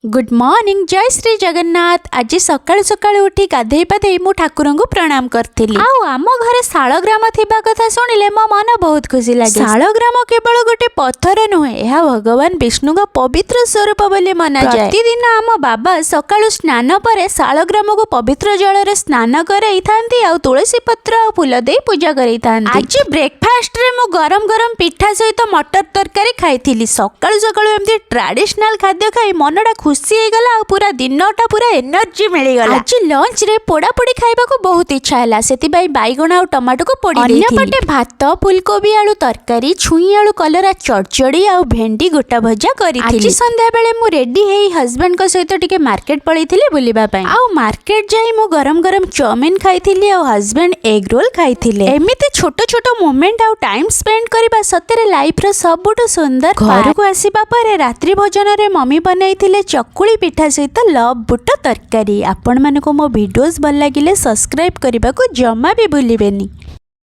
Good morning, ଜୟ ଶ୍ରୀ ଜଗନ୍ନାଥ। ଆଜି ସକାଳୁ ସକାଳୁ ଉଠି ଗାଧେଇ ପାଧେଇ ମୁଁ ଠାକୁରଙ୍କୁ ପ୍ରଣାମ କରିଥିଲି। ଆଉ ଆମ ଘରେ ଶାଳଗ୍ରାମ ଥିବା କଥା ଶୁଣିଲେ ମୋ ମନ ବହୁତ ଖୁସି ଲାଗେ। ଶାଳଗ୍ରାମ କେବଳ ଗୋଟେ ପଥର ନୁହେଁ, ଏହା ଭଗବାନ ବିଷ୍ଣୁଙ୍କ ପବିତ୍ର ସ୍ୱରୂପ ବୋଲି ମନାଯାଏ। ପ୍ରତିଦିନ ଆମ ବାବା ସକାଳୁ ସ୍ନାନ ପରେ ଶାଳଗ୍ରାମକୁ ପବିତ୍ର ଜଳରେ ସ୍ନାନ କରାଇଥାନ୍ତି ଆଉ ତୁଳସୀ ପତ୍ର ଆଉ ଫୁଲ ଦେଇ ପୂଜା କରାଇଥାନ୍ତି। ଆଜି ବ୍ରେକଫାଷ୍ଟରେ ମୁଁ ଗରମ ଗରମ ପିଠା ସହିତ ମଟର ତରକାରୀ ଖାଇଥିଲି। ସକାଳୁ ସକାଳୁ ଏମିତି ଟ୍ରାଡିସନାଲ ଖାଦ୍ୟ ଖାଇ ମନଟା ଖୁସି ହେଇଗଲା ଆଉ ପୁରା ଦିନଟା ପୁରା ଏନର୍ଜି ମିଳିଗଲା। ଆଜି ଲଞ୍ଚରେ ପୋଡାପୋଡି ଖାଇବାକୁ ବହୁତ ଇଚ୍ଛା ହେଲା, ସେଥିପାଇଁ ବାଇଗଣ ଆଉ ଟମାଟୋକୁ ପୋଡି। ଅନ୍ୟପଟେ ଭାତ, ଫୁଲକୋବି ଆଳୁ ତରକାରୀ, ଛୁଇଁ ଆଳୁ କଲରା ଚଡ଼ଚଡ଼ି ଆଉ ଭେଣ୍ଡି ଗୋଟା ଭଜା କରିଥିଲି। ଆଜି ସନ୍ଧ୍ୟାବେଳେ ମୁଁ ରେଡି ହେଇ ହଜବେଣ୍ଡଙ୍କ ସହିତ ଟିକେ ମାର୍କେଟ ପଳେଇଥିଲି ବୁଲିବା ପାଇଁ। ଆଉ ମାର୍କେଟ ଯାଇ ମୁଁ ଗରମ ଗରମ ଚାଉମିନ ଖାଇଥିଲି ଆଉ ହଜବେଣ୍ଡ ଏଗ ରୋଲ ଖାଇଥିଲେ। ଏମିତି ଛୋଟ ଛୋଟ ମୋମେଣ୍ଟ ଆଉ ଟାଇମ ସ୍ପେଣ୍ଡ କରିବା ସତରେ ଲାଇଫର ସବୁଠୁ ସୁନ୍ଦର। ଘରକୁ ଆସିବା ପରେ ରାତ୍ରି ଭୋଜନରେ ମମି ବନାଇଥିଲେ ଚକୁଳି ପିଠା ସହିତ ଲଭ ବୁଟ ତରକାରୀ। ଆପଣମାନଙ୍କୁ ମୋ ଭିଡ଼ିଓସ୍ ଭଲ ଲାଗିଲେ ସବସ୍କ୍ରାଇବ୍ କରିବାକୁ ଜମା ବି ଭୁଲିବେନି।